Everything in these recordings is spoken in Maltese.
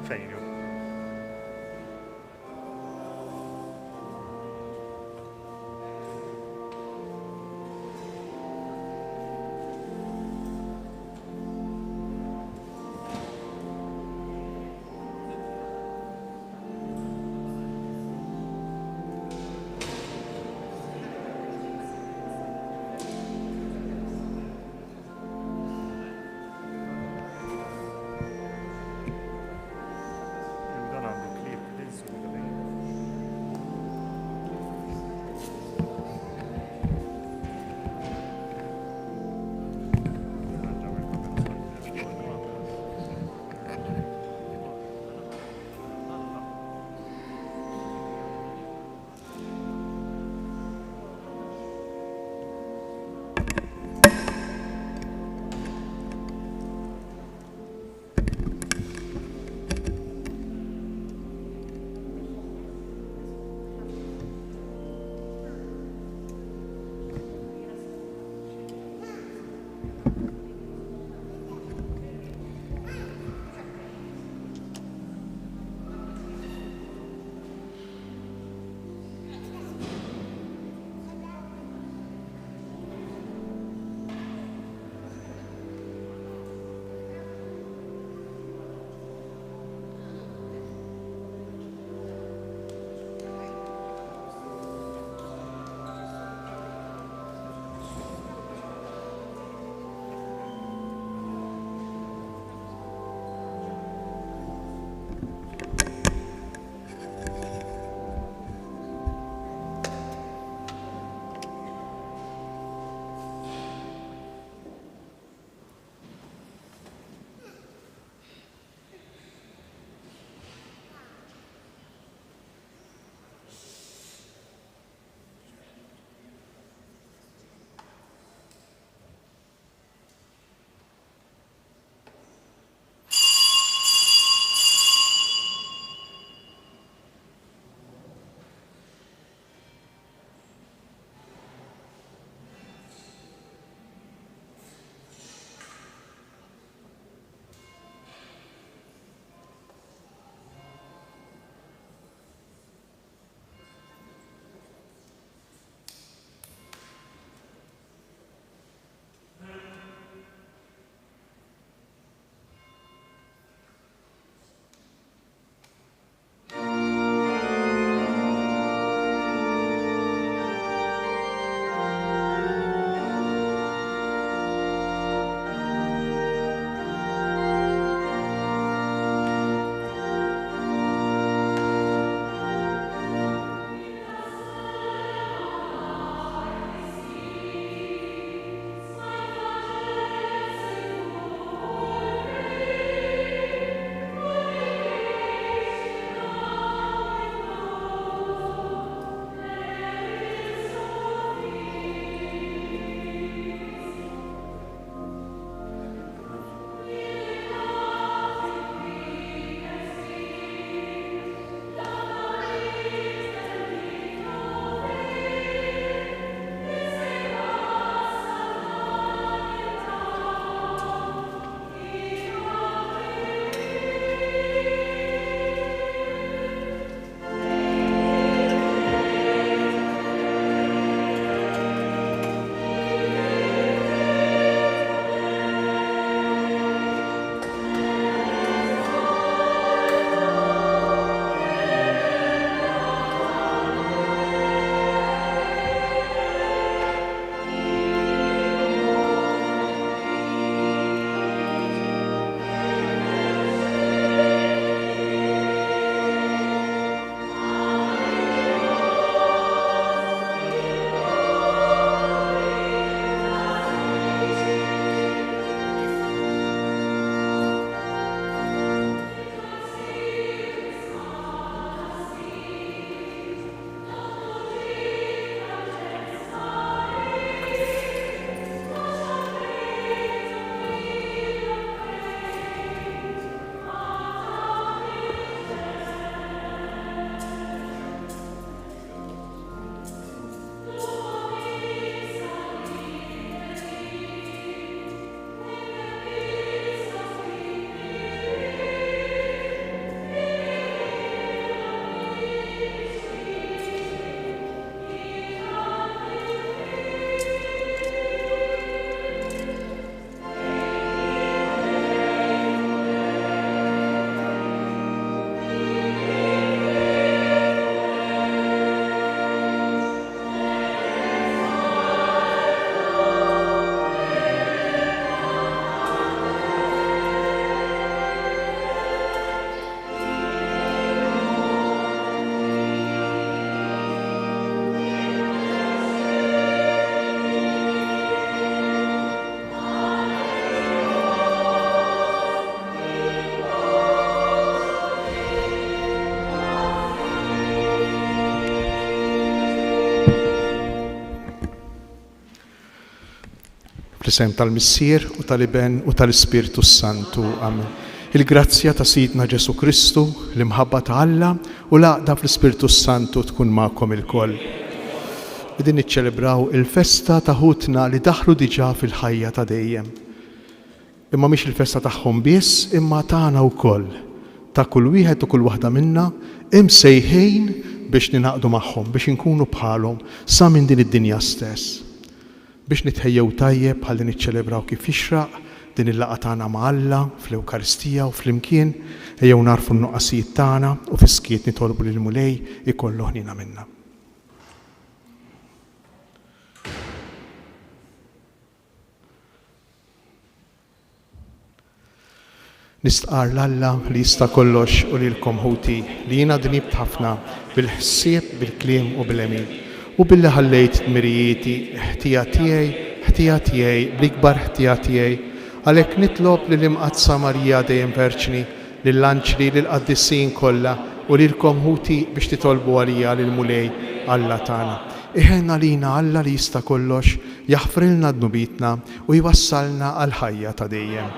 Fejn hu? Fl-isem tal-Missier u tal-Iben u tal-Ispirtu s-Santu. Amen. Il-grazzja ta' Sidna Ġesù Kristu, l-imħabba ta' Alla u l-għaqda fl-Ispirtu s-Santu tkun magħkom ilkoll. Qegħdin niċċelebraw il-festa ta' ħutna li daħlu diġà fil-ħajja ta' dejjem. Imma mhix il-festa tagħhom biss, imma tagħna wkoll, ta' kull wieħed u kull waħda minna, imsejħin biex ningħaqdu magħhom, biex inkunu bħalhom sa minn din id-dinja stess. Biex nitħejjew tajjeb ħalli niċċelebraw kif jixraq din il-laqgħa tagħna ma' Alla fl-Ewkaristija u flimkien, ejjew nagħrfu n-nuqqasijiet tagħna u fis-skiet nitolbu lill-Mulej ikollu ħniena minna. Nistqarr 'l Alla li jista' kollox u lilkom ħuti li jiena dnibt ħafna bil-ħsieb, bil-kliem u bil-għemil, u billi ħallejt dmirijieti, ħtija tiegħi, ħtija tiegħi, bl-ikbar ħtija tiegħi. Għalhekk nitlob lill-Imqaddsa Marija dejjem Verġni, lill-anġli, lill-qaddisin kollha u lilkom ħuti biex titolbu għalija lill-Mulej Alla tagħna. Iħenn għalina Alla li jista' kollox, jaħfrilna dnubietna u jwassalna għall-ħajja ta' dejjem.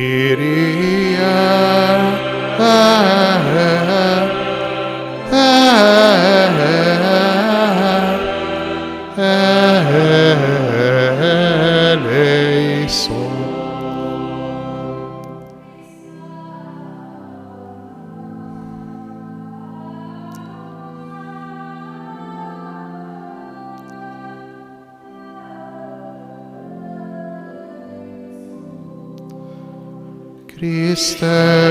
Kyrie eleison. Christe eleison.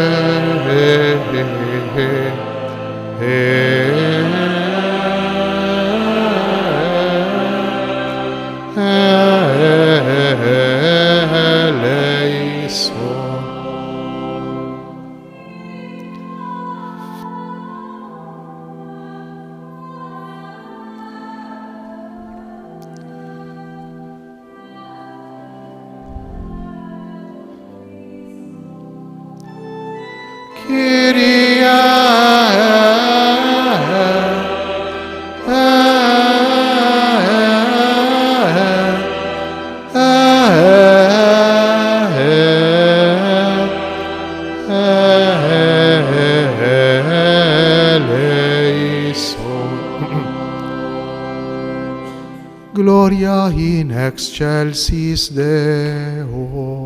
Gloria in excelsis Deo.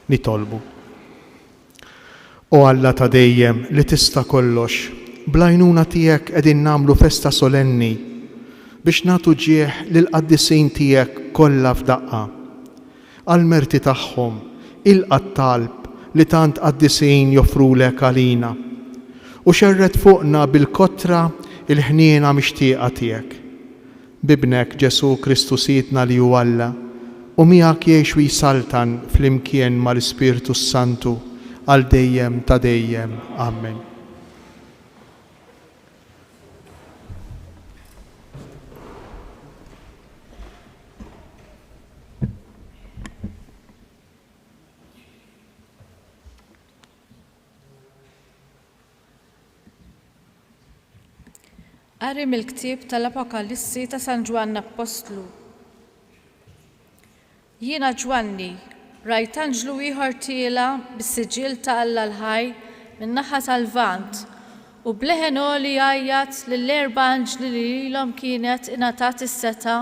Nitolbu. O Alla ta' dejjem li tista' kollox, bl-għajnuna tiegħek qegħdin nagħmlu festa solenni biex nagħtu ġieħ lill-qaddisin tiegħek kollha f'daqqa. Għall-merti tagħhom, ilqa' t-talb li tant qaddisin joffrulek għalina, u xerred fuqna bil-kotra l-ħniena mixtieqa tiegħek. B'Ibnek Ġesù Kristu Sidna li hu Alla, u miegħek jgħix u jsaltan flimkien mal-Ispirtu s-Santu għal dejjem ta' dejjem. Amen. Qari mill-ktieb tal-Apokalissi ta' San Ġwann Appostlu. Jiena Ġwanni, rajt anġlu ieħor tiela' bis-siġill ta' Alla l-ħaj min-naħa tal-Lvant, u b'leħen għoli jgħajjat lill-erba' anġli li lilhom kienet ingħatat is-setgħa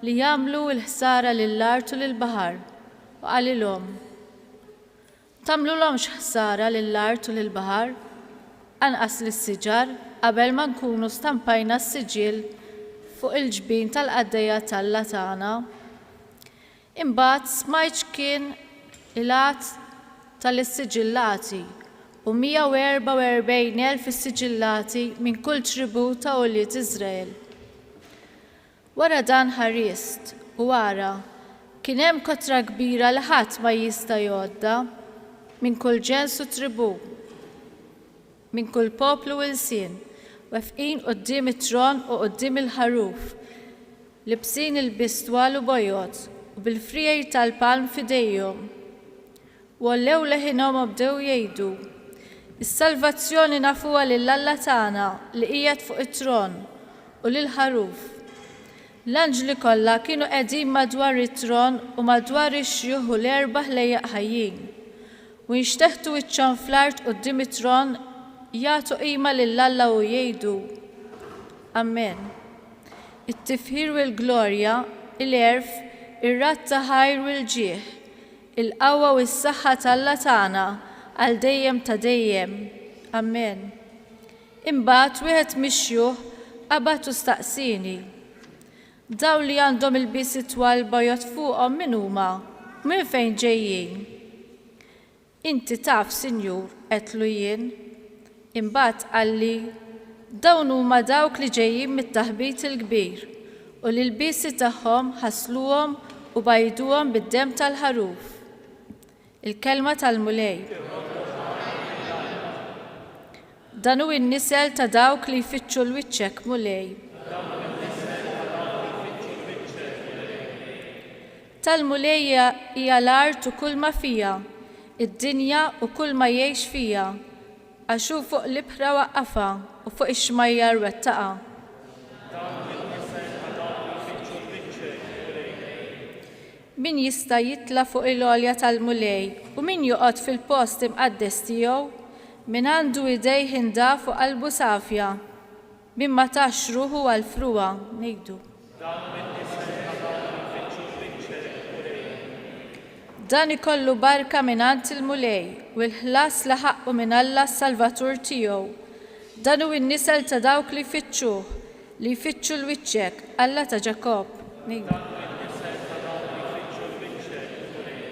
li jagħmlu l-ħsara lill-art u lill-baħar, u qalilhom, Tagħmlulhomx ħsara lill-art u lill-baħar, anqas lis-siġar, qabel ma nkunu stampajna s-siġill fuq il-ġbin tal-qaddejja t'Alla tagħna. Imbagħad smajt x'kien il-għadd tal-issiġillati, u 144,000 issiġillati minn kull tribù ta' ulied Iżrael. Wara dan ħarist, u ara, kien hemm kotra kbira li ħadd ma jista' jgħoddha, minn kull ġens u tribù, minn kull poplu u lsien, wefqin quddiem it-tron u quddiem il-Ħaruf, libsin ilbies twal u bojod, u bil-friegħi tal-palm f'idejhom. U għollew leħinhom u bdew jgħidu, Is-salvazzjoni nafuha lil Alla tagħna li qiegħed fuq it-tron, u lill-Ħaruf. L-anġli kollha kienu qegħdin madwar it-tron u madwar ix-xjuħ u l-erba' ħlejjaq ħajjin. U jinxteħtu wiċċhom fl-art quddiem it-tron jagħtu qima lil Alla u jgħidu, Amen. It-tifħir u l-glorja, il-għerf, ir-radd ta' ħajr u l-ġieħ, Il-qawwa u s-saħħa t'Alla tagħna għal dejjem ta' dejjem. Amen. Imbagħad wieħed mix-xjuħ qabad u staqsieni, Dawn li għandhom ilbiesi twal bojod fuqhom min huma, u minn fejn ġejjin? Inti taf, Sinjur, għedtlu jien. Imbagħad qalli, Dawn huma dawk li ġejjin mit-taħbit il-kbir, u li l-lbiesi tagħhom ħasluhom u bajduhom bid-demm tal-Ħaruf. Il-Kelma tal-Mulej. Dan hu n-nisel ta' dawk li jfittxu 'l wiċċek, Mulej. Tal-Mulej hija l-art u kulma fiha, id-dinja u kulma jgħix fiha. Għax hu fuq l-ibħra waqqafha u fuq ix-xmajjar wettaqha. Dan il-nisel ta' dawk li jfittxu l-wiċċek, Mulej. Min jista' jitla' fuq il-għolja tal-Mulej, u min joqgħod fil-post imqaddes tiegħu? Min għandu idejh indaf u qalbu safja, Min ma tax ruħu għall-frugħa, ngħidu. Dan min-nisel ta' dawk li jfittxu wiċċek, Mulej. Dan ikollu barka mingħand il-Mulej, u l-ħlas li ħaqqu minn Alla s-Salvatur tiegħu. Dan hu n-nisel ta' dawk li jfittxuh, li jfittxu 'l wiċċek, Alla ta' Ġakobb, ngħidu. Dan min-nisel ta' dawk li jfittxu 'l wiċċek, Mulej.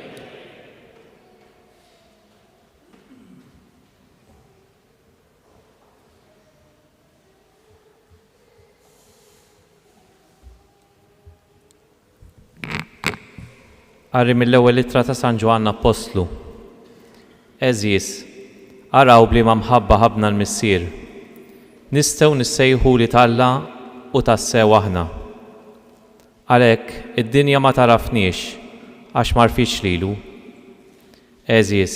Qari mill-ewwel ittra ta' San Ġwann Appostlu. Għeżież, araw b'liema mħabba ħabbna l-Missier. Nistgħu nissejħu wlied Alla u tassew aħna. Għalhekk, id-dinja ma tagħrafniex għax m'għarfitx lilu. Għeżież,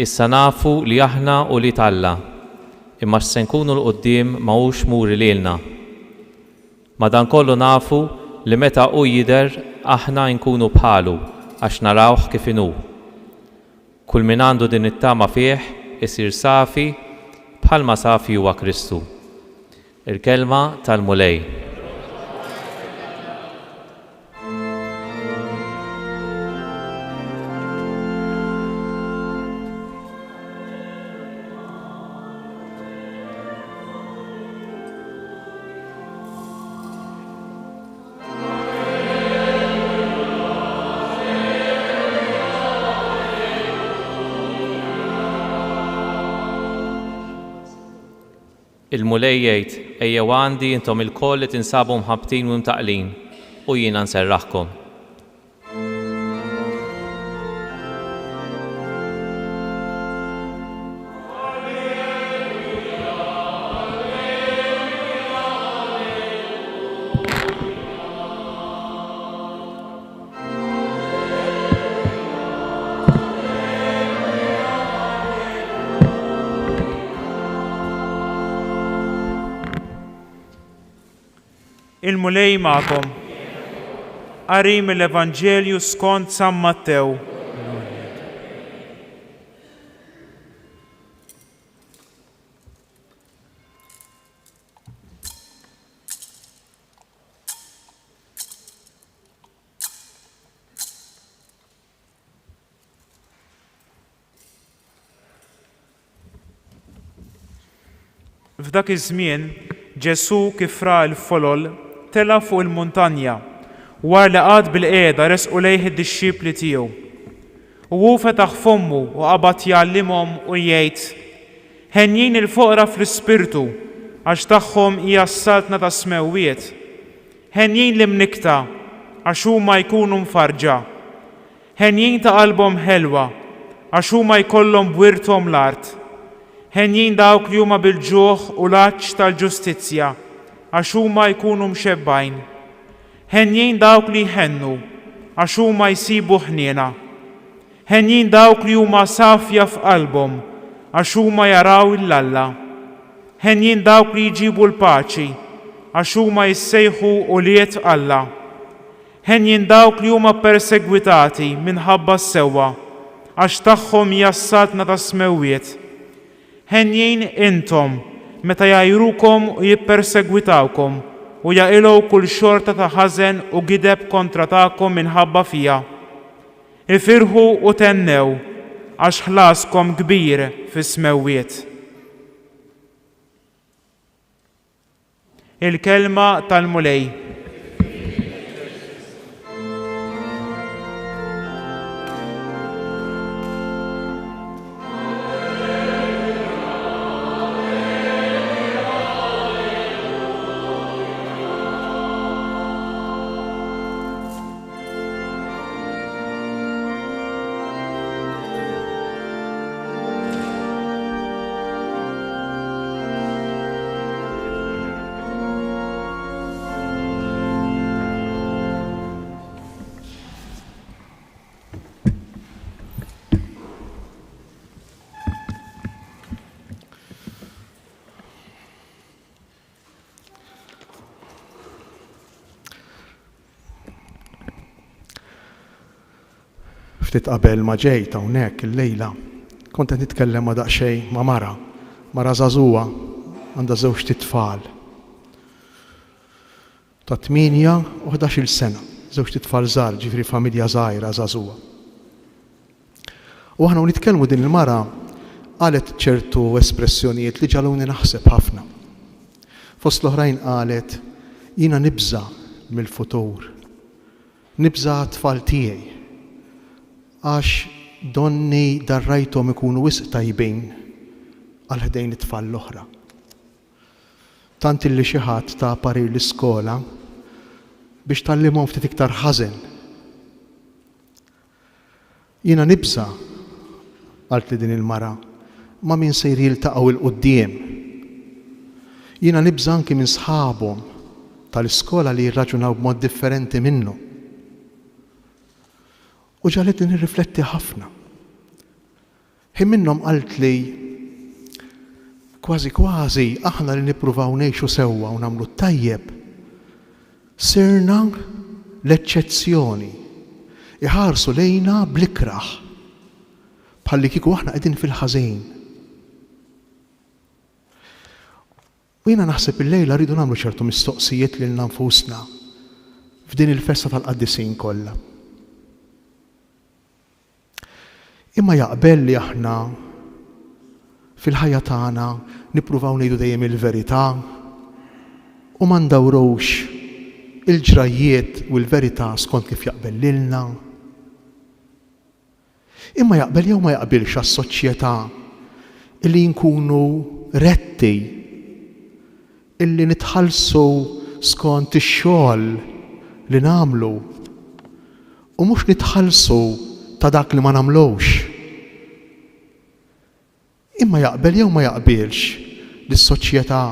issa nafu li aħna ulied Alla, imma x'se nkunu 'l quddiem ma hux muri lilna. Madankollu nafu li meta hu jidher aħna nkunu bħalu għax narawh kif inhu. Kull min għandu din it-tama fih isir safi bħalma safi huwa Kristu. Il-Kelma tal-Mulej. Il-Mulej jgħid, Ejjew għandi intom ilkoll li tinsabu mħabbtin u mtaqqlin, u jiena nserraħkom. Il-Mulej magħkom. Qari mill-Evanġelju skont San Mattew. F'dak iż-żmien, Ġesù kif ra l-folol, tela' fuq il-muntanja. Wara li qagħad bilqiegħda resqu lejh id-dixxipli tiegħu. U hu fetaħ fommu u qabad jgħallimhom u jgħid, Henjin il-foqra fl-ispirtu, għax tagħhom hija s-saltna tas-smewwiet. Henjin l-imnikkta, għax huma jkunu mfarrġa. Henjin ta' qalbhom ħelwa, għax huma jkollhom b'wirthom l-art. Henjin dawk li huma bil-ġuħ u l-għatx tal-ġustizzja, għax huma jkunu mxebbgħin. Henjin dawk li jħennu, għax huma jsibu ħniena. Henjin dawk li huma safja f'qalbhom, għax huma jaraw 'l Alla. Henjin dawk li jġibu l-paċi, għax huma jissejħu ulied Alla. Henjin dawk li huma ppersegwitati minħabba s-sewwa, għax tagħhom hija s-saltna tas-smewwiet. Henjin intom meta jgħajrukom u jippersegwitawkom u jaqilgħu kull xorta ta' ħażen u gideb kontra tagħkom minħabba fija. Ifirħu u thennew, għax ħlaskom kbir fis-smewwiet. Il-Kelma tal-Mulej. Ftit qabel ma ġejt hawnhekk illejla, kont qed nitkellem ma' daqsxejn ma' mara, mara żagħżugħa għandha żewġt itfal ta' tmienja u ħdax-il sena, żewġt itfal żgħar, ġifieri familja żgħira żagħżugħa. U aħna u nitkellmu din il-mara qalet ċertu espressjonijiet li ġagħluni naħseb ħafna. Fost l-oħrajn qalet, jiena nibża' mill-futur. Nibża' għat-tfal tiegħi għax donni darrajthom ikunu wisq tajbin għal ħdejn it-tfal l-oħra. Tant illi xi ħadd ta parir l-iskola biex tgħallimhom ftit iktar ħażen. Jiena nibża', qaltli din il-mara, ma' min sejr jiltaqgħu 'l quddiem. Jiena nibża' anki minn sħabhom tal-iskola li jirraġunaw b'mod differenti minnhom. U ġagħlitni nirrifletti ħafna. Ħin minnhom qaltli, Kważi kważi aħna li nippruvaw ngħixu sewwa u nagħmlu t-tajjeb, sirna l-eċċezzjoni. Iħarsu lejna bl-ikrah, bħallikieku aħna qegħdin fil-ħażin. U jiena naħseb illejla rridu nagħmlu ċertu mistoqsijiet lilna nfusna f'din il-festa tal-qaddisin kollha. Imma jaqbel li aħna fil-ħajja tagħna nippruvaw ngħidu dejjem il-verità u ma ndawrux il-ġrajjiet u l-verità skont kif jaqbel lilna? Imma jaqbel jew ma jaqbilx għas-soċjetà li nkunu retti? illi nitħallsu skont ix-xogħol li nagħmlu u mhux nitħallsu ta' dak li ma nagħmlux? Imma jaqbel jew ma jaqbilx lis-soċjetà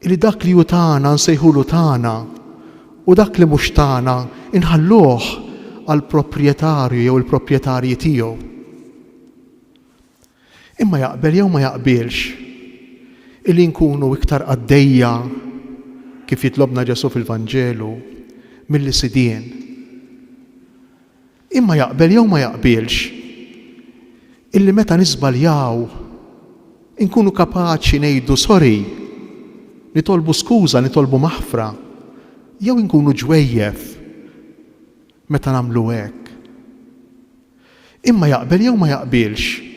li dak li hu tagħna nsejħulu tagħna u dak li mhux tagħna nħalluh għall-proprjetarju jew il-proprjetarji tiegħu? Imma jaqbel jew ma jaqbilx illi nkunu iktar qaddejja kif jitlobna Ġesù fil-Vanġelu milli sidien? Imma jaqbel jew ma jaqbilx illi meta niżbaljaw inkunu kapaċi ngħidu sorry, nitolbu skuża, nitolbu maħfra, jew inkunu ġwejjef meta nagħmlu hekk? Imma jaqbel jew ma jaqbilx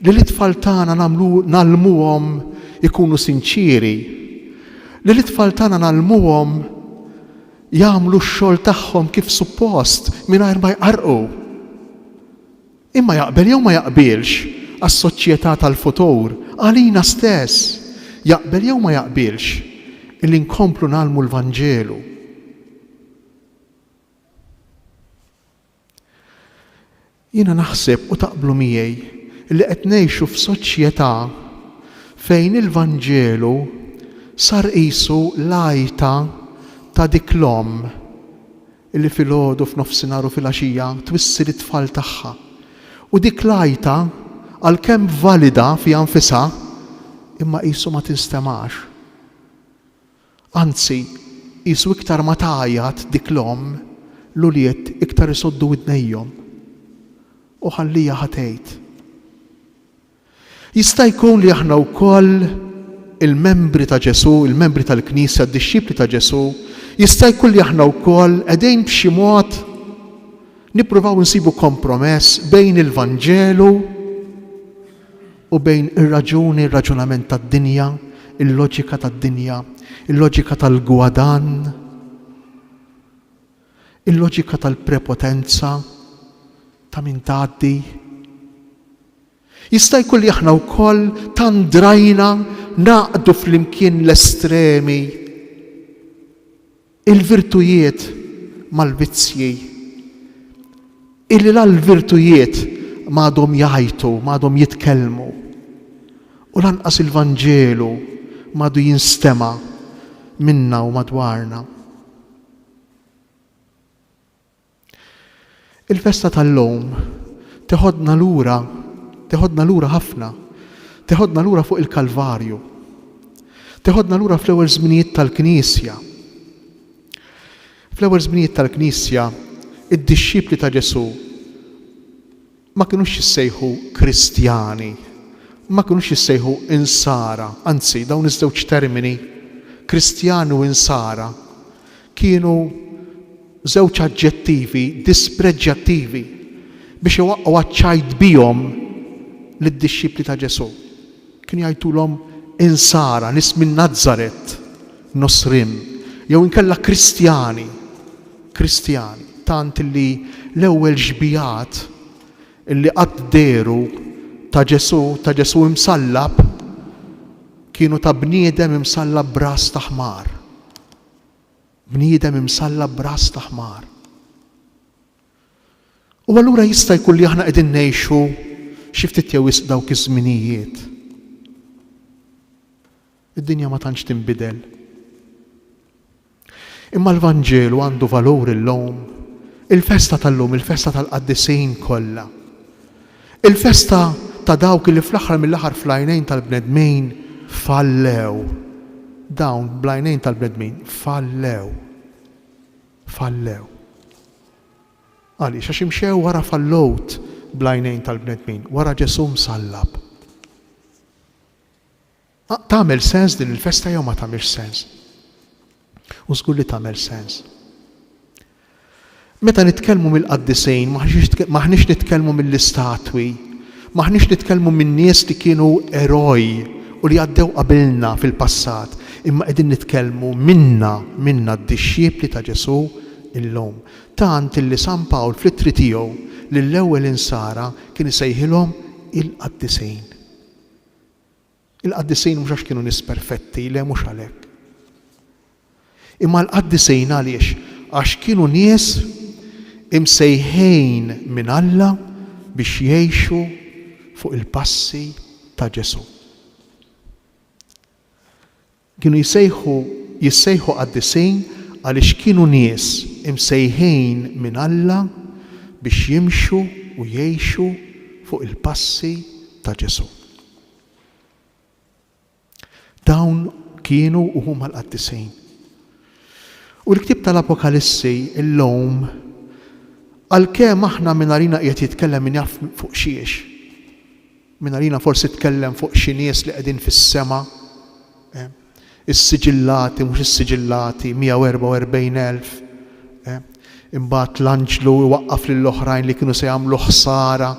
li lit-tfal tagħna nagħmlu ngħallmuhom ikunu sinċieri, li lit-tfal tagħna ngħallmuhom jagħmlu x-xogħol tagħhom kif suppost mingħajr ma jqarrqu. Imma jaqbel jew ma jaqbilx għas-soċjetà tal-futur, għalina stess, jaqbel jew ma jaqbilx illi nkomplu ngħallmu l-Vanġelu. Jiena naħseb, u taqblu miegħi, li qed ngħixu f'soċjetà fejn il-Vanġelu sar qisu l-għajta ta' dik l-omm li filgħodu, f'nofsinhar u filgħaxija twissi lit-tfal tagħha. U dik l-għajta, għalkemm valida fiha nfisha, imma qisu ma tinstemax. Anzi, qisu iktar ma tgħajjat dik l-omm, l-ulied iktar isoddu widnejhom. U ħalliha ħa tgħid. Jista' jkun li aħna wkoll il-membri ta' Ġesù, il-membri tal-Knisja, d-dixxipli ta' Ġesù, jista' jkun li aħna wkoll qegħdin b'xi mod nippruvaw insibu kompromess bejn il-Vanġelu u bejn ir-raġuni, ir-raġunament tad-dinja, il-loġika tad-dinja, il-loġika tal-gwadann, il-loġika tal-prepotenza ta' min tgħaddi. Jista' jkun li aħna wkoll tant drajna nagħqdu flimkien l-estremi Il-virtujiet mal-vizzji, illi la l-virtujiet m'għadhom jgħajtu, m'għadhom jitkellmu, u lanqas il-Vanġelu m'għadu jinstema' minna u madwarna. Il-festa tal-lum teħodna lura, teħodna lura ħafna, teħodna lura fuq il-Kalvarju. Teħodna lura fl-ewwel żminijiet tal-Knisja. Fl-ewwel żminijiet tal-Knisja, id-dixxipli ta' Ġesù ma kinux jissejħu Kristjani, ma kinux jissejħu Insara, anzi dawn iż-żewġ termini, Kristjani u Insara, kienu żewġ aġġettivi dispreġġjattivi biex iwaqqgħu għaċ-ċajt bihom lid-dixxipli ta' Ġesù. Kienu jgħidulhom Insara, nies minn Nazaret, Nosrim, jew inkella Kristjani, Kristjani, tant li l-ewwel xbijat li qatt dehru ta' Ġesù, ta' Ġesù imsallab, kienu ta' bniedem imsallab b'ras ta' ħmar. Bniedem imsallab b'ras ta' ħmar. U allura jista' jkun li aħna qegħdin ngħixu xi ftit jew wisq dawk iż-żminijiet. Id-dinja ma tantx tinbidel. Imma l-Vanġelu għandu valur illum. Il-festa tal-lum, il-festa tal-qaddisin kollha. Il-festa ta' dawk li fl-aħħar mill-aħħar fl-għajnejn tal-bnedmin fallew. Dawn bl-għajnejn tal-bnedmin fallew. Fallew. Għaliex? Għax imxew wara fallowt bl-għajnejn tal-bnedmin, wara Ġesù msallab. Tagħmel sens din il-festa jew ma tagħmilx sens? U żgur li tagħmel sens. Meta nitkellmu mill-qaddisin, m'aħniex nitkellmu mill-istatwi, m'aħniex nitkellmu minn nies li kienu eroj u li għaddew qabilna fil-passat, imma qegħdin nitkellmu minna, minna d-dixxipli ta' Ġesù illum. Tant illi San Pawl fl-ittri tiegħu lill-ewwel insara kien isejħilhom il-qaddisin. Il-qaddisin mhux għax kienu nies perfetti, le mhux għalhekk. Imma l-qaddisin għaliex? Għax kienu nies imsejħin minn Alla biex jgħixu fuq il-passi ta' Ġesù. Kienu jsejħu jissejħu qaddisin għaliex kienu nies imsejħin minn Alla biex jimxu u jgħixu fuq il-passi ta' Ġesù. Dawn kienu u huma l-qaddisin. U l-ktieb tal-Apokalissi llum, għalkemm aħna minn għalina qiegħed jitkellem min jaf fuq xiex, minn għalina forsi tkellem fuq xi nies li qegħdin fis-sema, eh, issiġillati, mhux issiġillati, 144,000, eh, imbagħad l-anġlu iwaqqaf lill-oħrajn li kienu se jagħmlu ħsara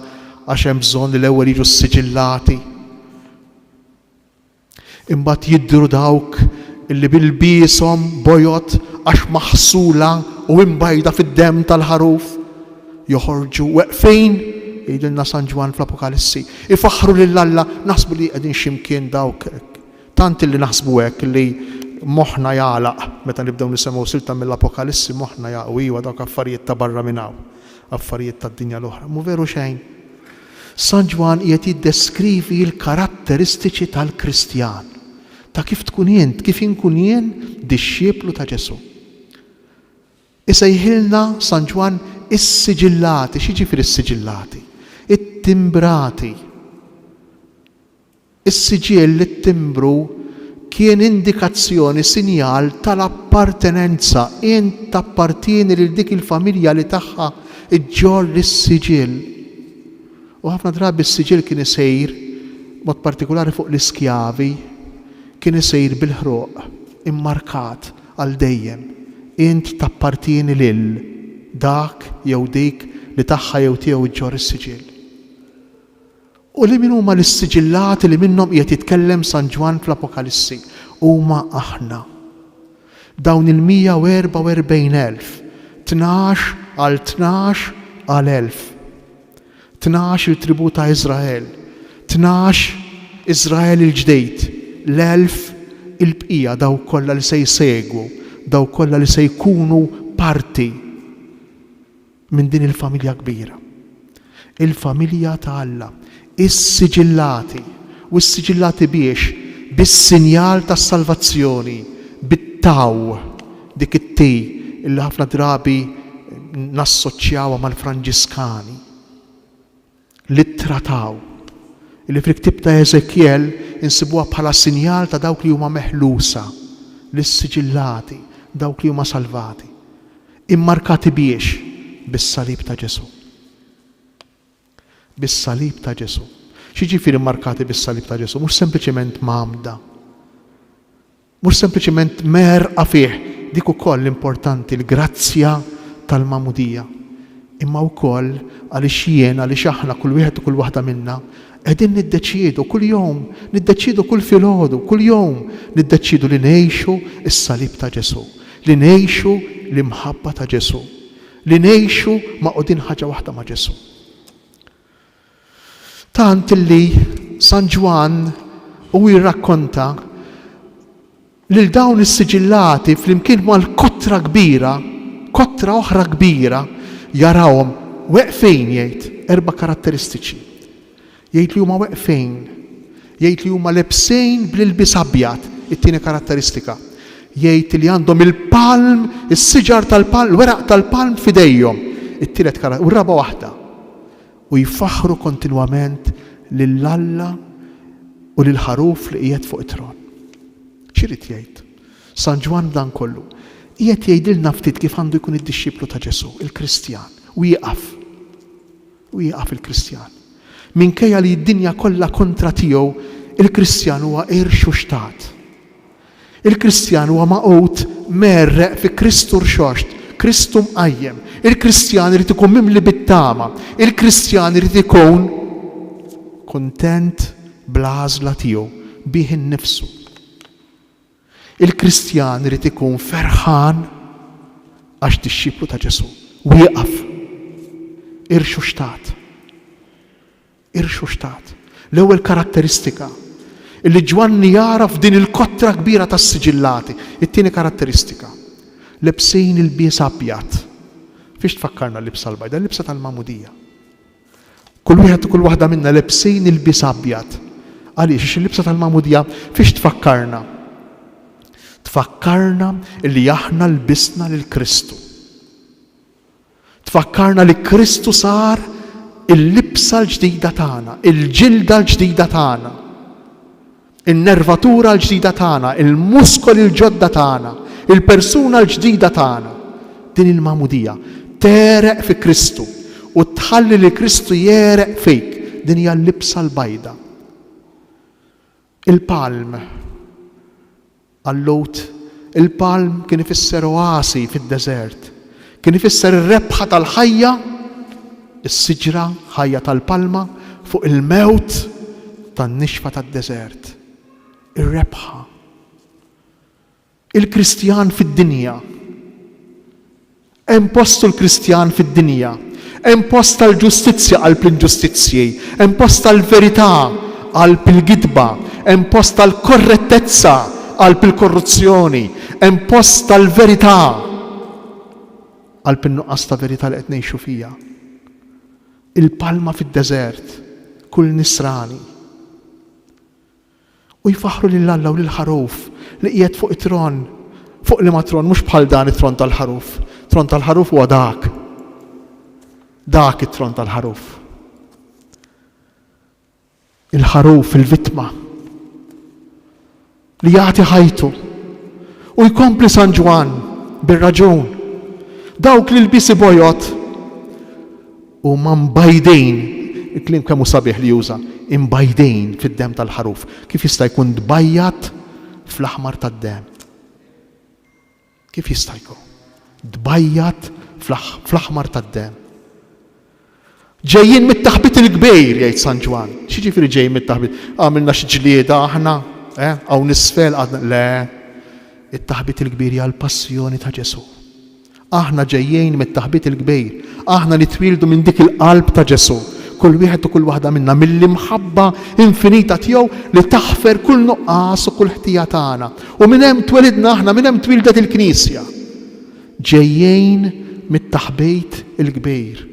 għax hemm bżonn li l-ewwel jiġu ssiġillati. Imbagħad jidhru dawk li b'ilbieshom bojod għax maħsula u imbajda fid-demm tal-Ħaruf, joħorġu weqfin, jgħidilna San Ġwann fl-Apokalissi, ifaħħru lil Alla, naħsbu li qegħdin xi mkien dawk hekk. Tant illi naħsbu hekk li moħħna jagħlaq meta nibdew nisemgħu silta mill-Apokalissi moħħna jagħlaq u iva dawk affarijiet ta' barra minn hawn, affarijiet tad-dinja l-oħra. Mhu veru xejn. San Ġwann qiegħed jiddeskrivi l-karatteristiċi tal-Kristjan, ta' kif tkun int, kif inkun jien dixxiplu ta' Ġesù. Isejħilna San Ġwann issiġillati, x'jiġifieri ssiġillati? Ittimbrati. Is-siġill, it-timbru, kien indikazzjoni, sinjal tal-appartenenza, int tappartieni lil dik il-familja li tagħha ġġorr is-siġill. U ħafna drabi s-siġill kien isir, b'mod partikulari fuq l-iskjavi, kien isir bil-ħruq, immarkat għal dejjem. Int tappartieni lil dak jew dik li tagħha jew tiegħu ġġorr is-siġill. U li min huma l-issiġillati li minnhom qiegħed jitkellem San Ġwann fl-Apokalissi? Huma aħna. Dawn il-144,000, 12 għal 12 għal elf. 12 il-tribù ta' Iżrael, 12 Iżrael il-ġdid, l-elf il-bqija dawk kollha li se jsegwu, dawk kollha li se jkunu parti minn din il-familja kbira. Il-familja ta' Alla. Issiġillati. U ssiġillati biex? Bis-sinjal tas-salvazzjoni, bit-taw, dik it-T illi ħafna drabi nassoċjawha mal-Franġiskani. L-ittra taw, illi fil-ktieb ta' Eżekjel insibuha bħala sinjal ta' dawk li huma meħlusa, l-issiġillati, dawk li huma salvati. Immarkati biex? Bis-salib ta' Ġesù. Bis-salib ta' Ġesù. X'jiġifieri mmarkati bis-salib ta' Ġesù? Mhux sempliċement mgħammda. Mhux sempliċement merqa fih, dik ukoll importanti, l-grazzja tal-magħmudija, imma wkoll għaliex jien, għaliex aħna, kull wieħed u kull waħda minna, qegħdin niddeċiedu kuljum, niddeċiedu kull filgħodu, kuljum niddeċiedu li ngħixu s-salib ta' Ġesù, li ngħixu l-imħabba ta' Ġesù, li ngħixu magħqudin ħaġa waħda ma' Ġesù. Tant li San Ġwann hu jirrakkonta lil dawn is-siġillati flimkien mal-kotra kbira, kotra oħra kbira, jarahom weqfin jgħid, erba' karatteristiċi. Jgħid li huma weqfin, jgħid li huma lebsin bl-ilbies abjad, it-tieni karatteristika. Jgħid li għandhom il-palm, is-siġar tal-palm, l-weraq tal-palm f'idejhom, it-tielet u r-raba' waħda. U jfaħħru kontinwament lil Alla u lill-Ħaruf li qiegħed fuq it-tron. X'irid jgħid San Ġwann b'dan kollu? Qiegħed jgħidilna ftit kif għandu jkun id-dixxiplu ta' Ġesù, il-Kristjan. Wieqaf. Wieqaf il-Kristjan. Minkejja li d-dinja kollha kontra tiegħu, il-Kristjan huwa irxuxtat. Il-Kristjan huwa magħqud mgħerreq fi Kristu rxoxt, Kristu mqajjem. Il-Kristjan irid ikun mimli bit-tama. Il-Kristjan irid ikun kuntent bl-għażla tiegħu, bih innifsu. Il-Kristjan irid ikun ferħan għax dixxiplu ta' Ġesù. Wieqaf. Irxuxtat. Irxuxtat. L-ewwel karatteristika. Illi Ġwanni jara f'din il-kotra kbira ta' siġillati. It-tieni karatteristika, lebsin ilbies abjad. Fiex tfakkarna l-libsa l-bajda? L-libsa tal-magħmudija. Kull wieħed u kull waħda minna lebsin ilbies abjad. Għaliex? Għax il-libsa tal-magħmudija fiex tfakkarna? Tfakkarna illi aħna lbisna lil Kristu. Tfakkarna li Kristu sar il-libsa l-ġdida tagħna, il-ġilda l-ġdida tagħna, in-nervatura l-ġdida tagħna, il-muskoli l-ġodda tagħna, il-persuna l-ġdida tagħna. Din il-magħmudija tegħreq fi Kristu u tħalli lil Kristu jegħreq fik. Din hija l-libsa l-bajda. Il-palm. Għal-Lhud, il-palm kien ifisser oasi fid-deżert. Kien ifisser ir-rebħa tal-ħajja, is-siġra ħajja tal-palma, fuq il-mewt tan-nixfa tad-deżert. Ir-rebħa. Il-Kristjan fid-dinja. Hemm postu l-Kristjan fid-dinja. Hemm post għall-ġustizzja qalb l-inġustizzji. Hemm post għall-verità qalb il-gidba. Hemm post għall-korrettezza qalb il-korruzzjoni. Hemm post għall-verità qalb in-nuqqas ta' verità li qed ngħixu fiha. Il-palma fid-deżert, kull nisrani. U jfaħħru lil Alla u lill-Ħaruf li qiegħed fuq it-tron. Fuq liema tron? Mhux bħal dan it-tron tal-Ħaruf. Tron tal-Ħaruf huwa dak. Dak it-tron tal-Ħaruf. Il-Ħaruf, il-vittma, li jagħti ħajtu. U jkompli San Ġwann bir-raġun. Dawk li lbiesi bojod Huma mbajdin, il-kliem kemm hu sabiħ li juża, imbajdin fid-demm tal-Ħaruf. Kif jista' jkun tbajjad fl-aħmar tad-demm? Kif jista' jkun? Tbajjad fl-aħmar tad-demm. Ġejjin mit-taħbit il-kbir, jgħid San Ġwann. X'jiġifieri ġejjin mit-taħbit? Għamilna xi ġlieda aħna, eh? Hawn isfel għadna. Le, it-taħbit il-kbir hija l-passjoni ta' Ġesù. Aħna ġejjin mit-taħbit il-kbir. Aħna nitwieldu minn dik il-qalb ta' Ġesù, kull wieħed u kull waħda minna, mill-imħabba infinita tiegħu li taħfer kull nuqqas u kull ħtija tagħna. U minn hemm twelidna aħna, minn hemm twieldet il-Knisja. Ġejjin mit-taħbit il-kbir.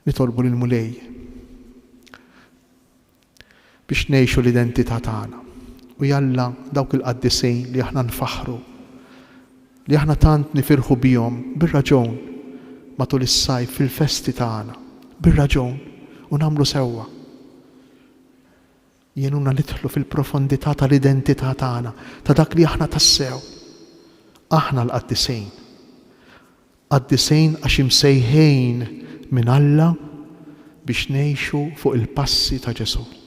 Nitolbu lill-Mulej biex ngħixu l-identità tagħna. U jalla dawk il-qaddisin li aħna nfaħħru, li aħna tant nifirħu bihom bir-raġun matul is-sajf fil-festi tagħna, bir-raġun, u nagħmlu sewwa. Jgħinuna nidħlu fil-profondità tal-identità tagħna, ta' dak li aħna tassew. Aħna l-qaddisin. Qaddisin għax imsejħin minn Alla biex ngħixu fuq il-passi ta' Ġesù.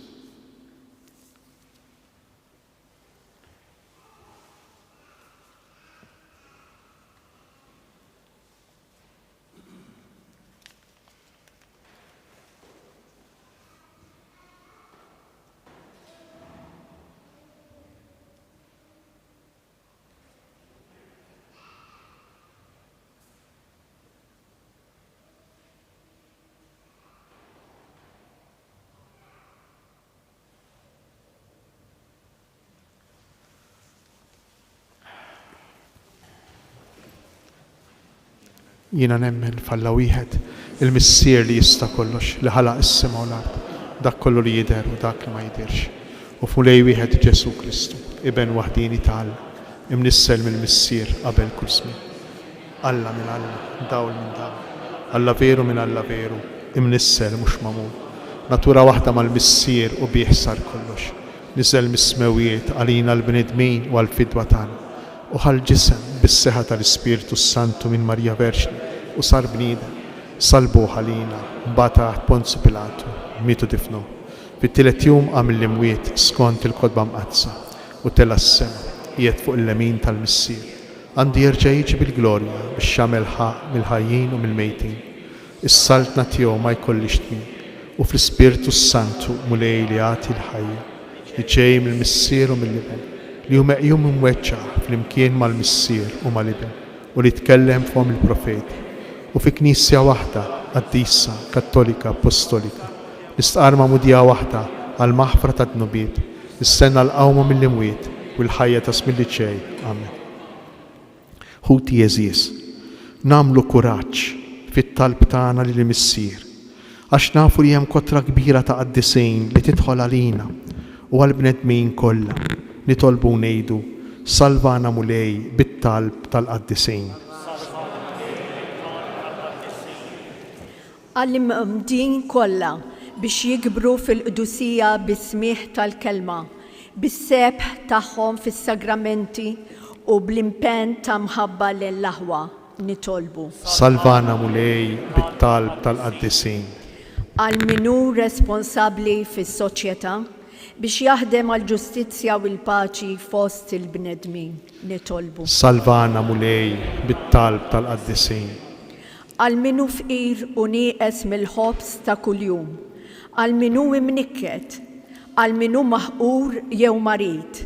Jiena nemmen f'Alla wieħed, il-Missier li jista' kollox, li ħalaq is-sema u l-art, dak kollu li jidher u dak li ma jidhirx. U f'Mulej wieħed Ġesù Kristu, Iben waħdieni ta' Alla, imnissel mill-Missier qabel kull żmien. Alla minn Alla, dawl minn dawl, Alla veru minn Alla veru, imnissel mhux magħmul, natura waħda mal-Missier u bih sar kollox, niżel mis-smewwiet għalina l-bnedmin u għall-fidwa tagħna, u ħa l-ġisem bis-seħħa tal-Ispirtu s-Santu minn Marija Verġni u sar bniedem, salbuh għalina, mbagħad taħt Ponzju Pilatu, miet u difnuh. Fit-tielet jum qam mill-imwiet skont il-Kotba Mqaddsa, u tela' s-sema, qiegħed fuq il-lemin tal-Missier. Għandu jerġa' jiġi bil-glorja biex jagħmel ħaqq mill-ħajjin u mill-mejtin. Is-saltna tiegħu ma jkollhiex tmiem. U fl-Ispirtu s-Santu, Mulej li jagħti l-ħajja, li ġej mill-Missier u mill-Iben, li hu meqjum imweġġa' flimkien mal-Missier u mal-Iben, u li tkellem fomm il-profeti. U fi Knisja waħda. Qaddisa, Kattolika, Appostolika. Nistqarr magħmudija waħda għall-maħfra tad-dnubiet. Nistenna l-qawma mill-imwiet u l-ħajja ta' żmien li ġej. Amen. Ħuti għeżież, nagħmlu kuraġġ fit-talb tagħna lill-Missier, għax nafu li hemm kotra kbira ta' qaddisin li tidħol għalina u għall-bnedmin kollha. Nitolbu u ngħidu, Salvana Mulej bit-talb tal-qaddisin. Għall-imgħammdin kollha biex jikbru fil-qdusija bis-smigħ tal-Kelma, bis-sebħ tagħhom fis-sagramenti u bl-impenn ta' mħabba lejn l-aħwa, nitolbu. Salvana Mulej bit-talb tal-qaddisin. Għal min hu responsabbli fis-soċjetà biex jaħdem għall-ġustizzja u l-paċi fost il-bnedmin, nitolbu. Salvana Mulej bit-talb tal-qaddisin. Għal min hu fqir u nieqes mill-ħobż ta' kuljum, għal min hu imnikket, għal min hu maħqur jew marid,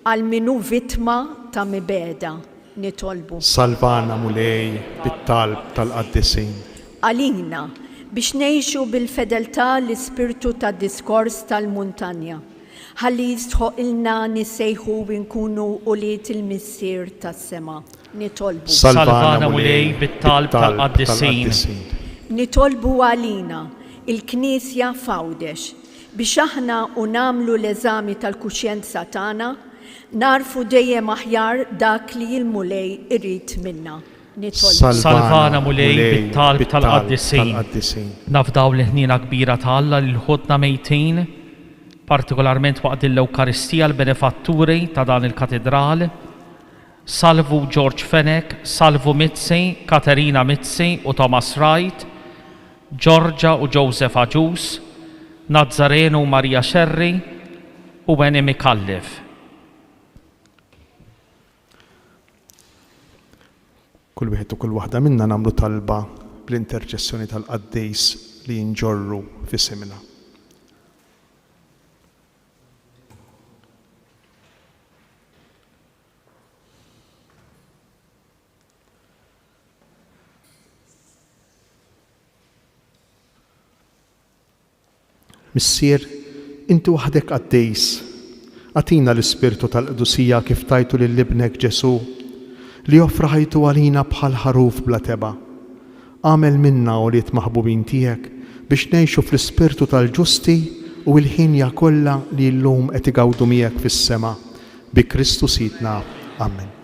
għal min hu vittma ta' mibegħda, nitolbu. Salvana, Mulej, bit-talb tal-qaddisin. Għalina, biex ngħixu bil-fedeltà l-ispirtu tad-diskors tal-muntanja, ħalli jistħoqilna nissejħu u nkunu ulied il-Missier tas-sema. Nitolbu. Salvana Mulej bit-talb tal-qaddisin. Nitolbu għalina, il-Knisja f'Għawdex, biex aħna u nagħmlu l-eżami tal-kuxjenza tagħna, nagħrfu dejjem aħjar dak li l-Mulej irid minna. Nitolbu. Salvana Mulej bit-talb tal-qaddisin. Nafdaw l-ħniena kbira ta' Alla lil ħutna mejtin, partikolarment waqt din l-Ewkaristija l-benefatturi ta' dan il-Katidral, Salvu George Fenech, Salvu Mizzi, Katerina Mizzi u Thomas Wright, Georgia u Joseph Agius, Nazzareno u Maria Scerri u Annie Micallef. Kull wieħed u kull waħda minna nagħmlu talba bl-interċessjoni tal-qaddis li nġorru f'isimna. Missier, inti waħdek qaddis. Agħtina l-ispirtu tal-qdusija kif tajtu lil Ibnek Ġesù, li offra ħajtu għalina bħal ħaruf bla tebgħa. Agħmel minna ulied maħbubin tiegħek biex ngħixu fl-ispirtu tal-ġusti u l-ħienja kollha li llum qed igawdu miegħek fis-sema. Bi Kristu Sidna. Amen.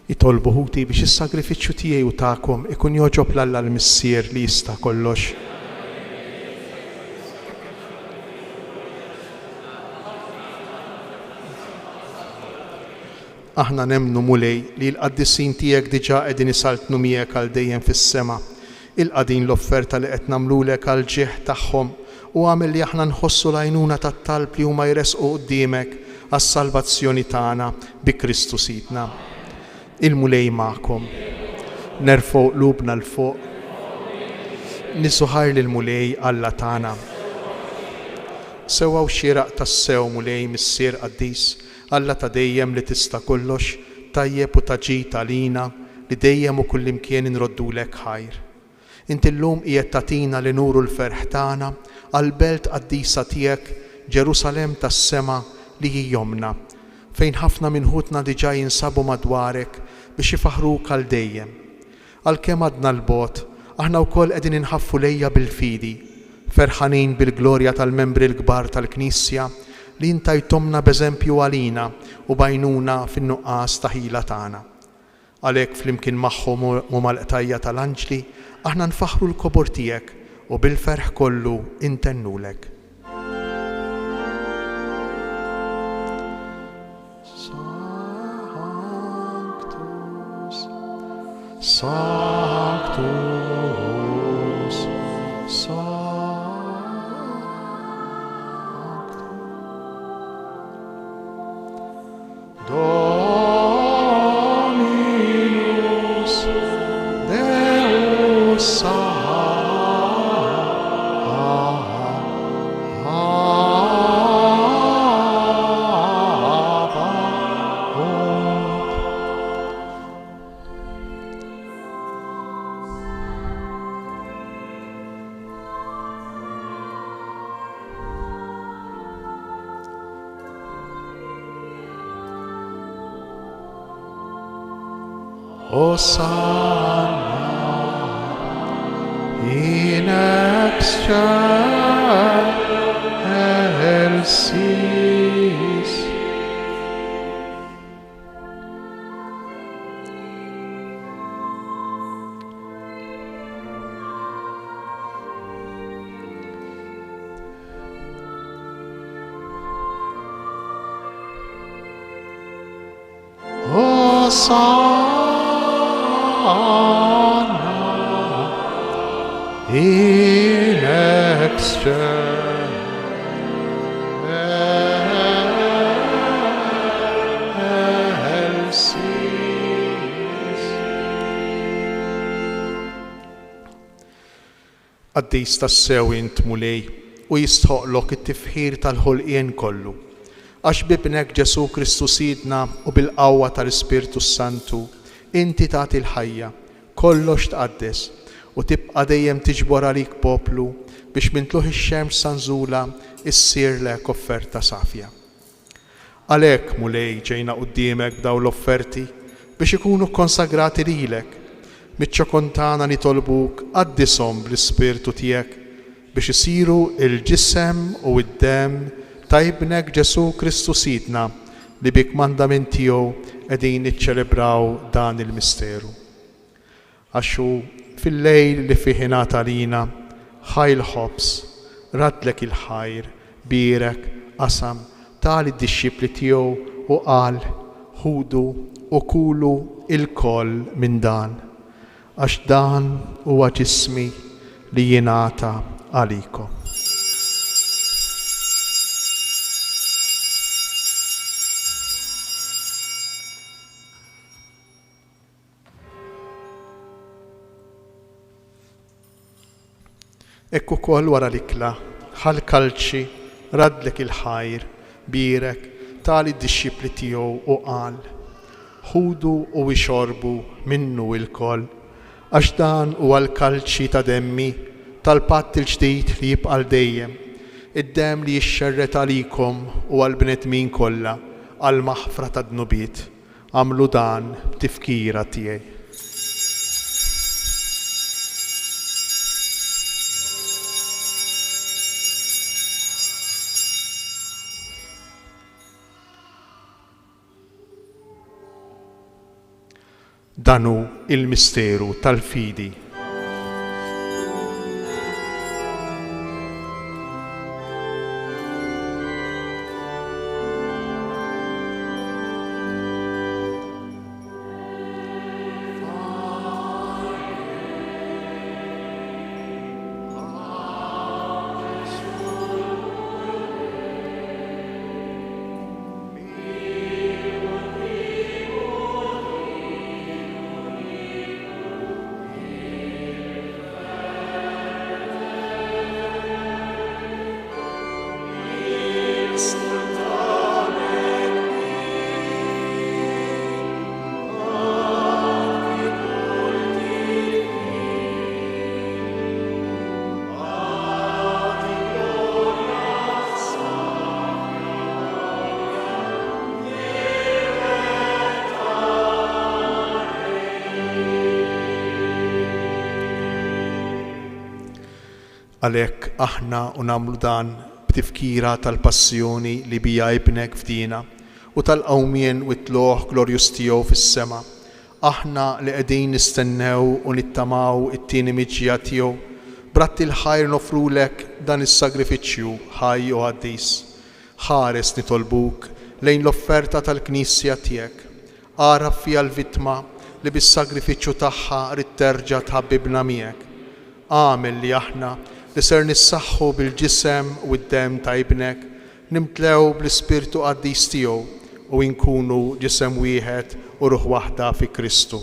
Itolbu ħuti biex is-sagrifiċċju tiegħi u tagħkom ikun jogħġob 'l Alla l-Missier li jista' kollox. Aħna nemmnu, Mulej, li l-qaddisin tiegħek diġà qegħdin isaltnu miegħek għal dejjem fis-sema. Ilqa' din l-offerta li qed nagħmlulek għall-ġieħ tagħhom u agħmel li aħna nħossu l-għajnuna tat-talb li huma jressqu quddiemek għas-salvazzjoni tagħna bi Kristu Sidna. Il-Mulej magħkom. Nerfgħu qlubna 'l fuq. Niżżu ħajr lill-Mulej Alla tagħna. Sewwa u xieraq tassew, Mulej, Missier qaddis, Alla ta' dejjem li tista' kollox, tajjeb u ta' ġid għalina li dejjem u kullimkien inroddulek ħajr. Int illum qiegħed tagħtina li nuru l-ferħ tagħna għall-belt qaddisa tiegħek, Ġerusalemm tas-sema li hi ommna, fejn ħafna minn ħutna diġà jinsabu madwarek biex ifaħħruk għal dejjem. Għalkemm għadna 'l bogħod, aħna wkoll qegħdin inħaffu lejha bil-fidi, ferħanin bil-glorja tal-membri l-kbar tal-Knisja li int tajthomlna b'eżempju għalina u b'għajnuna fin-nuqqas ta' ħila tagħna. Għalhekk flimkien magħhom u mal-qtajja' tal-anġli, aħna nfaħħru l-kobor tiegħek u bil-ferħ kollu intennulek. Sanctus, Sanctus, Sanctus. Dominus Deus Sabaoth. Hosanna in excelsis. Hosanna in excelsis. Qaddis tassew int, Mulej, u jistħoqqlok it-tifħir tal-ħolqien kollu. Għax b'Ibnek Ġesù Kristu Sidna u bil-qawwa tal-Ispirtu s-Santu, inti tagħti l-ħajja, kollox tqaddes, u tibqa' dejjem tiġbor għalik poplu biex minn tlugħ ix-xemx sa nżulha issirlek offerta safja. Għalhekk, Mulej, ġejna quddiemek b'dawn l-offerti biex ikunu kkonsagrati lilek. Miċ-ċokon tagħna nitolbuk qaddishom bl-Ispirtu tiegħek biex isiru l-ġisem u d-demm ta' Ibnek Ġesù Kristu Sidna li bi kmandament tiegħu qegħdin niċċelebraw dan il-misteru. Għax hu, fil-lejl li fih ingħata lina, ħa l-ħobż, raddlek il-ħajr, bierek, qasam, ta lid-dixxipli tiegħu u qal, Ħudu u kulu lkoll minn dan, għax dan huwa ġismi li jingħata għalikom. Hekk ukoll wara l-ikla, ħa l-kalċi, raddlek il-ħajr, bierek, ta lid-dixxipli tiegħu u qal, Ħudu u ixorbu minnu ilkoll, għax dan huwa l-kalċi ta' demmi, tal-patt il-ġdid li jibqa' għal dejjem, id-demm li jixxerred għalikom u għall-bnedmin kollha għall-maħfra tad-dnubiet. Agħmlu dan b'tifkira tiegħi. Dan hu l-misteru tal-fidi. Għalhekk aħna u nagħmlu dan b'tifkira tal-passjoni li biha Ibnek fdiena u tal-qawmien u t-tlugħ glorjuż tiegħu fis-sema, Aħna li qegħdin nistennew u nittamaw it-tieni miġja tiegħu, b'radd il-ħajr noffrulek dan is-sagrifiċċju ħaj u qaddis. Ħares, nitolbuk, lejn l-offerta tal-Knisja tiegħek. Agħraf fiha l-vittma li bis-sagrifiċċju tagħha ridt terġa' tħabbibna miegħek. Agħmel li aħna, li ser nissaħħu bil-ġisem u d-demm ta' Ibnek, Nimtlew bl-Ispirtu Qaddis tiegħu u inkunu ġisem wieħed u ruħ waħda fi Kristu.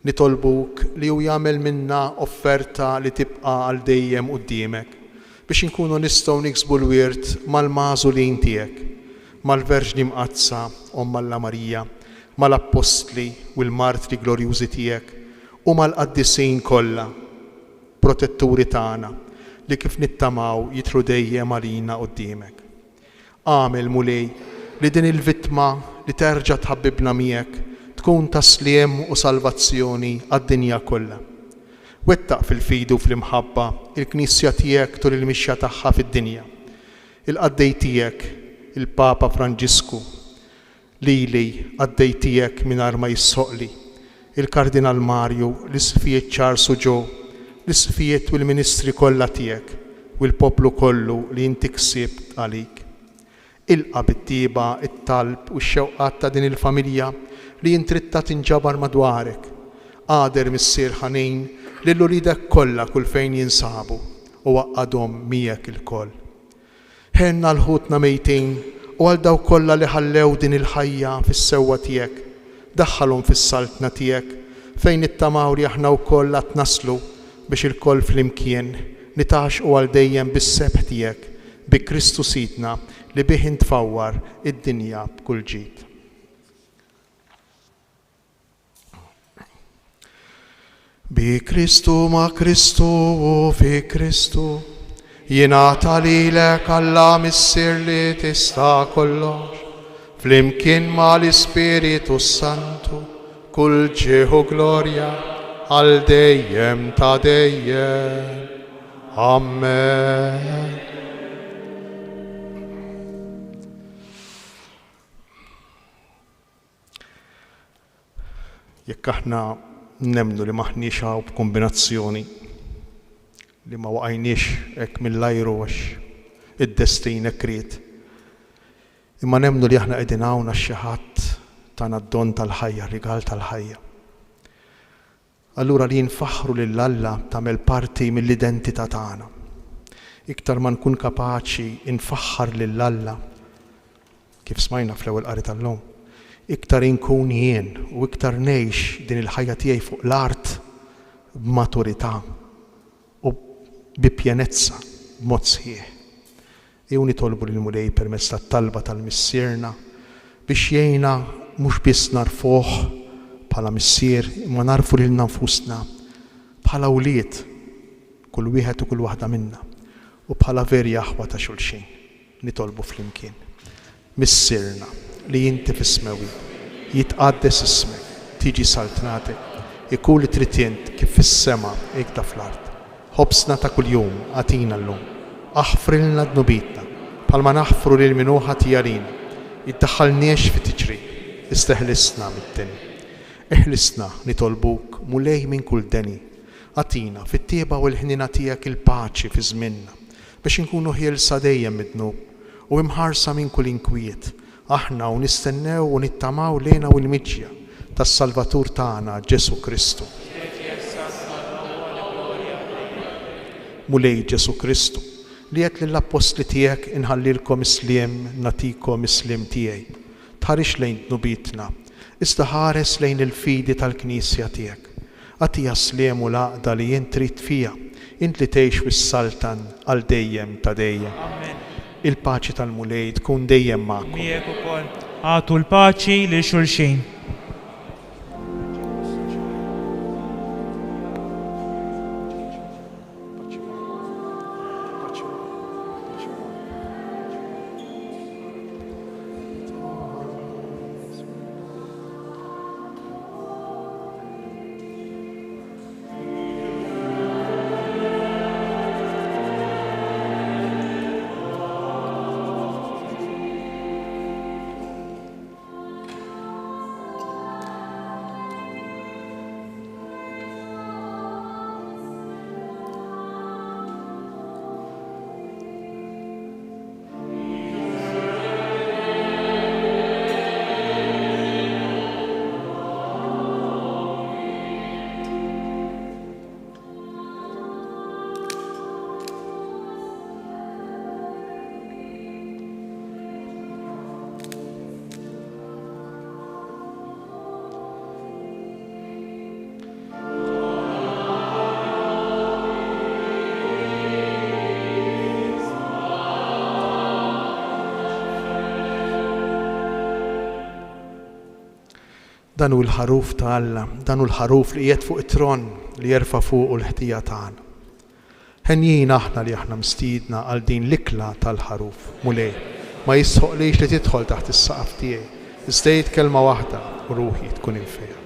Nitolbuk li hu jagħmel minna offerta li tibqa' għal dejjem quddiemek, biex inkunu nistgħu niksbu l-wirt mal-magħżulin tiegħek, mal-Verġni Mqaddsa, Omm Alla Marija, mal-Appostli u l-martri glorjużi tiegħek, u mal-qaddisin kollha. Protetturi tagħna, li kif nittamaw jidhru dejjem għalina quddiemek. Agħmel, Mulej, li din il-vittma li terġa' tħabbibna miegħek tkun ta' sliem u salvazzjoni għad-dinja kollha. Wettaq fil-fidi u fl-imħabba l-Knisja tiegħek tul il-mixja tagħha fid-dinja. Il-qaddej tiegħek, il-Papa Franġisku, Lili, qaddej tiegħek mingħajr ma jisħoqli, il-Kardinal Mario, l-Isqfijiet Charles u Joe, l-Isqfijiet u l-ministri kollha tiegħek, u l-poplu kollu li inti ksibt għalik. Ilqa' bit-tjieba t-talb u x-xewqat ta' din il-familja li int ridtha tinġabar madwarek. Agħder, Missier ħanin, lil uliedek kollha kull fejn jinsabu u għaqqadhom miegħek ilkoll. Ħenn għal ħutna mejtin u għal dawk kollha li ħallew din il-ħajja fis-sewwa tiegħek. Daħħalhom fis-Saltna tiegħek, fejn nittamaw li aħna wkoll għad naslu biex ilkoll flimkien nitgħaxxqu għal dejjem bis-sebħ tiegħek, bi Kristu Sidna li bih int tfawwar id-dinja b'kull ġid. Bi Kristu, ma' Kristu u fi Kristu, jingħata lilek Alla Missier li tista' kollox, flimkien ma' l-Ispiritu s-Santu, kull ġieħ u glorja għal dejjem ta' dejjem. Amen. Jekk aħna nemmnu li m'aħniex hawn b'kumbinazzjoni, li ma waqajniex hekk mill-ajru għax id-destin hekk ried, imma nemmnu li aħna qegħdin hawn għax xi ħadd tana d-don tal-ħajja, r-rigal tal-ħajja. Allura li nfaħħru lil Alla tagħmel parti mill-identità tagħna. Iktar ma nkun kapaċi nfaħħar lil Alla, kif smajna fl-ewwel qari tal-lum, iktar inkun jien u iktar ngħix din il-ħajja tiegħi fuq l-art b'maturità u bi pjenezza, b'mod sħiħ. Ejjew nitolbu lill-Mulej permezz tat-talba tal-Missierna biex jgħinna mhux biss nagħrfuh bħala Missier imma nagħrfu lilna nfusna bħala wlied, kull wieħed u kull waħda minna, u bħala veri aħwa ta' xulxin. Nitolbu flimkien. Missierna, li inti fis-smewwiet, jitqaddes ismek, tiġi saltnatek, ikun li trid int kif fis-sema hekda fl-art. Ħobżna ta' kuljum agħtina llum. Aħfrilna dnubietna, bħalma naħfru lil min hu ħati għalina. Iddaħħalniex fi tiġrib, iżda eħlisna mid-deni. Eħlisna, nitolbuk, Mulej minn kull deni. Agħtina, fit-tjieba u l-ħniena tiegħek il-paċi fi żmienna, biex inkunu ħielsa dejjem mid-dnub, u imħarsa minn kull inkwiet, aħna u nistennew u nittamaw l-hena u l-miġja tas-Salvatur tagħna Ġesù Kristu. Mulej Ġesù Kristu, li għedt lill-appostli tiegħek inħallilkom is-sliem, nagħtikom is-sliem tiegħi. Tħarisx lejn dnubietna, iżda ħares lejn il-fidi tal-Knisja tiegħek. Agħtiha s-sliem u l-għaqda li int trid fiha, int li tgħix u ssaltan għal dejjem ta' dejjem. Amen. Il-paċi tal-Mulej tkun dejjem U magħkom. miegħek ukoll. Agħtu l-paċi lil xulxin. Dan hu l-ħaruf ta' Alla, dan hu l-ħaruf li qiegħed fuq it-tron li jerfa' fuqu l-ħtija tagħna. Henjin aħna li aħna mistiedna għal din l-ikla tal-ħaruf. Mulej, ma jistħoqlix li tidħol taħt is-saqaf tiegħi, iżda għid kelma waħda u ruħi tkun imfejqa.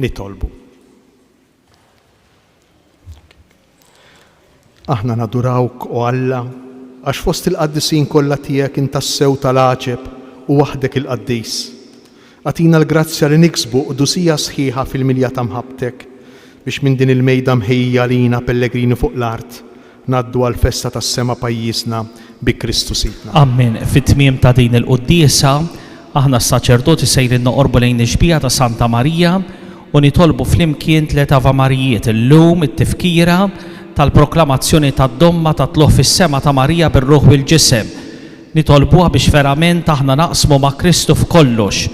Nitolbu. Aħna nadurawk, o Alla, għax fost il-qaddisin kollha tiegħek int tassew tal-għaġeb u waħdek il-qaddis. Agħtina l-grazzja li niksbu qdusija sħiħa fil-milja ta' mħabbtek, biex minn din il-mejda mħejjija għalina pellegrini fuq l-art, ngħaddu għall-festa tas-sema pajjiżna bi Kristu Sidna. Ammen. Fit-tmiem ta' din il-quddiesa, aħna s-saċerdoti sejrin noqorbu lejn ix-xbieha ta' Santa Marija u nitolbu flimkien tlett Avamarijiet, illum it-tifkira tal-proklamazzjoni tad-domma tat-tlugħ fis-sema ta' Marija bir-ruħ u l-ġisem. Nitolbuha biex verament aħna naqsmu ma' Kristu f'kollox,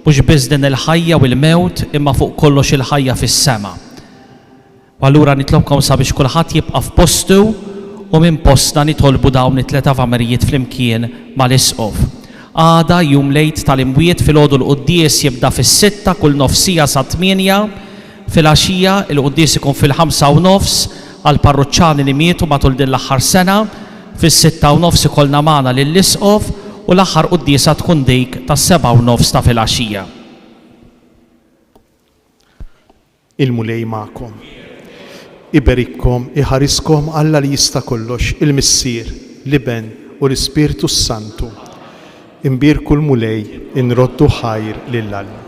mhux biss din il-ħajja u l-mewt imma fuq kollox il-ħajja fis-sema. U allura nitlobkom sabiex kulħadd jibqa' f'postu u minn postna nitolbu dawn it-tliet Avamerijiet flimkien mal-Isqof. Għada, jum l-Għid tal-Imwiet, filgħodu l-quddies jibda fis-sitta kull nofs siegħa sat-tmienja. Filgħaxija, il-quddies ikun fil-ħamsa u nofs għall-parruċċani li mietu matul din l-aħħar sena. Fis-6:30 ikollna magħna lill-Isqof u l-aħħar quddiesa tkun dik tas-7:30 ta' filgħaxija. Il-Mulej magħkom. Iberikkom, iħariskom Alla li jista' kollox, il-Missier, l-Iben u l-Ispirtu s-Santu. Imbierku l-Mulej, inroddu ħajr lil Alla.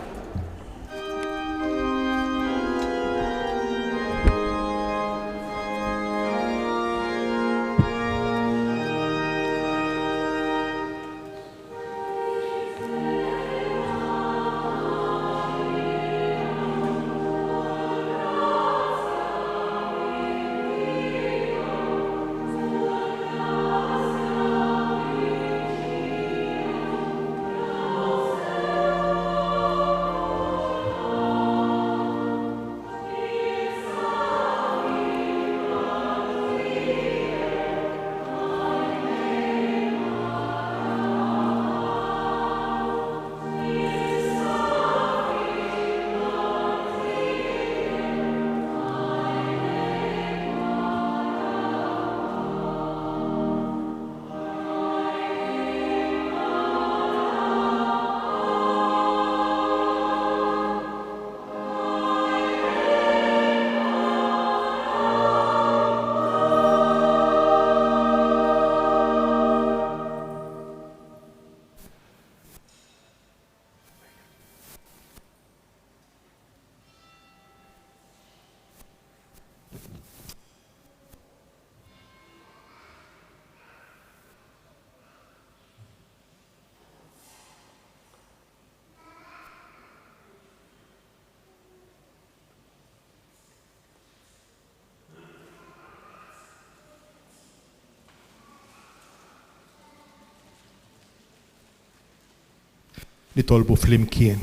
Nitolbu flimkien.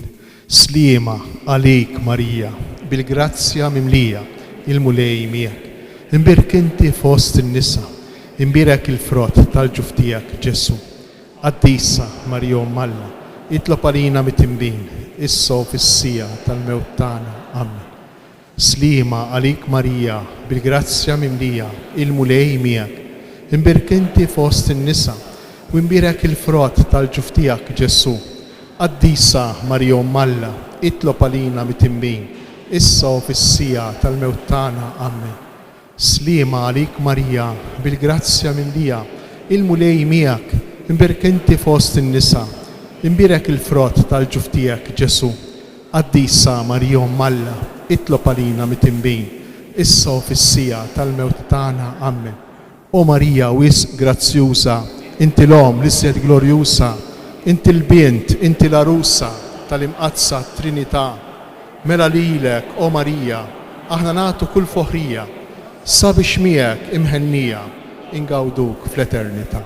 Sliema għalik Marija, bil-grazzja mimlija, il-Mulej miegħek. Imbierk inti fost in-nisa, imbierek il-frott tal-ġuf tiegħek, Ġesù. Qaddisa Marija Omm Alla, itlob għalina mitinbin, issa u fis-siegħa tal-mewt tagħna. Amen. Sliema għalik Marija, bil-grazzja mimlija, il-Mulej miegħek. Imbierk inti fost in-nisa, u imbierek il-frott tal-ġuf tiegħek Ġesù. Qaddisa Marija Omm Alla, itlob għalina mitinbin, issa u fis-siegħa tal-mewt tagħna. Amen. Sliema għalik Marija, bil-grazzja mimlija, il-Mulej miegħek, imbierk inti fost in-nisa, imbierek il-frott tal-ġuf tiegħek Ġesù. Qaddisa Marija Omm Alla, itlob għalina mitinbin, issa u fis-siegħa tal-mewt tagħna. Ammen. O Marija wisq grazzjuża, inti l-Omm l-iżjed glorjuża, inti l-Bint, inti l-Għarusa tal-Imqaddsa Trinità. Mela lilek, o Marija, aħna nagħtu kull foħrija, sabiex miegħek imhennija ingawduk fl-eternità.